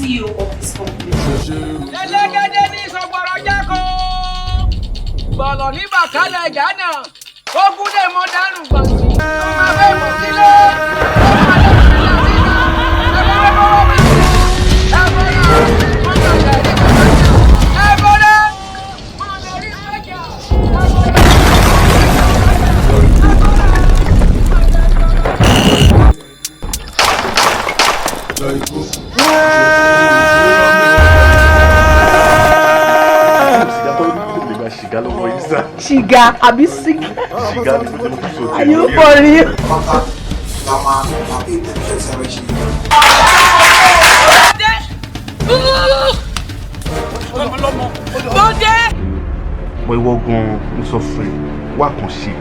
CEO of this company. Ẹlẹ́gẹ́dẹ́ ní sọ̀gbọ̀rọ̀ jákò. Bọ̀lọ̀ ní bàkálẹ̀ jánà. Ogun dè mọ́ dánù gbọ̀nsì. Ọmọ abẹ́ mọ̀ sílé. Ọmọ abẹ́ mọ̀ sílé. Ẹ̀bọ̀rẹ̀ mọ̀ lórí sọ́jà. Sìgá tó lè gba ṣìgá lọ́wọ́ yìí sá. Ṣìgá àbí sìgá? Ṣìgá ni mo ti mú sókè. Are you for real? Bọ́dé. Bọ́ ìwọ gan-an mo sọ fún ẹ, wá kàn ṣe.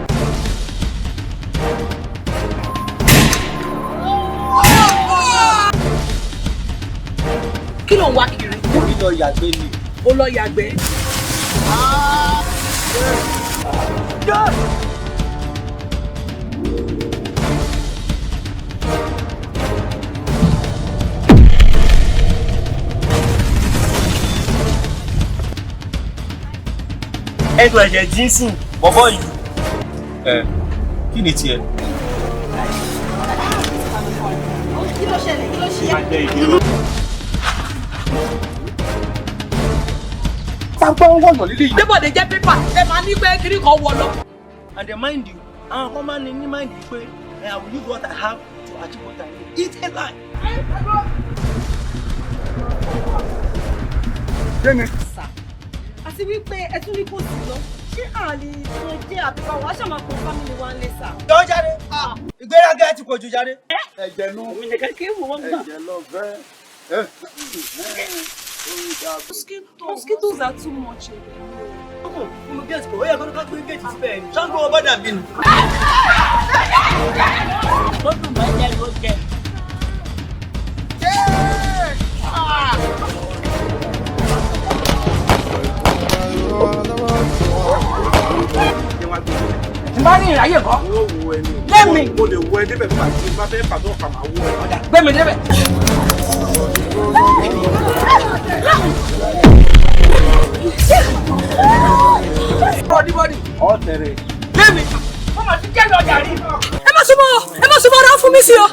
Kí ló ń wá kiri? Èmi lọ yàgbẹ́ ni. Ó lọ yàgbẹ́. Ẹnu ẹ̀jẹ̀ jínsìn bọ̀bọ̀ yìí. Ẹ kí ni tiẹ̀? Kí ló ṣẹlẹ̀? Kí ló ṣe é? Pápá ń wọ̀nà lílé yìí. Débọ̀dé jẹ́ pépà ẹ máa ní pé kiri kan wọ lọ. And then mind you, àwọn kan máa ń ní mind you pé I will use what I have to achieve what I need. It's a lie. Àti wípé ẹ tún ní kò sí lọ. Ṣé àlè ìtàn jẹ́ àbíkọ́ wa ṣàmà pọ̀ family wa ń lé sà? Jọ jáde, ìgbéraga ẹ ti pọ̀ jù jáde. Ẹ̀jẹ̀ nu ẹ̀jẹ̀ lọ fẹ́. Mosquitoes are too much. Mo gate kò ó yẹ kó ká gbé gate síbẹ̀ ni. Ṣáńgó ọba dàbí ni. Bọ́dún máa ń jẹ́ ló jẹ. Tí bá ní ìráyè kọ́. Lẹ́mi. Mo lè wọ ẹ débẹ̀ fún àti bá fẹ́ fà tó fà máa wọ ẹ. Gbẹ̀mí débẹ̀. Bọ́dí bọ́dí. Ọ̀tẹ̀rẹ̀. Lẹ́mi. Mo mà ti jẹ́ lọ́jà rí. Ẹ má súnmọ́ ọ! Ẹ má súnmọ́ ọ́rá fún mi sí ọ!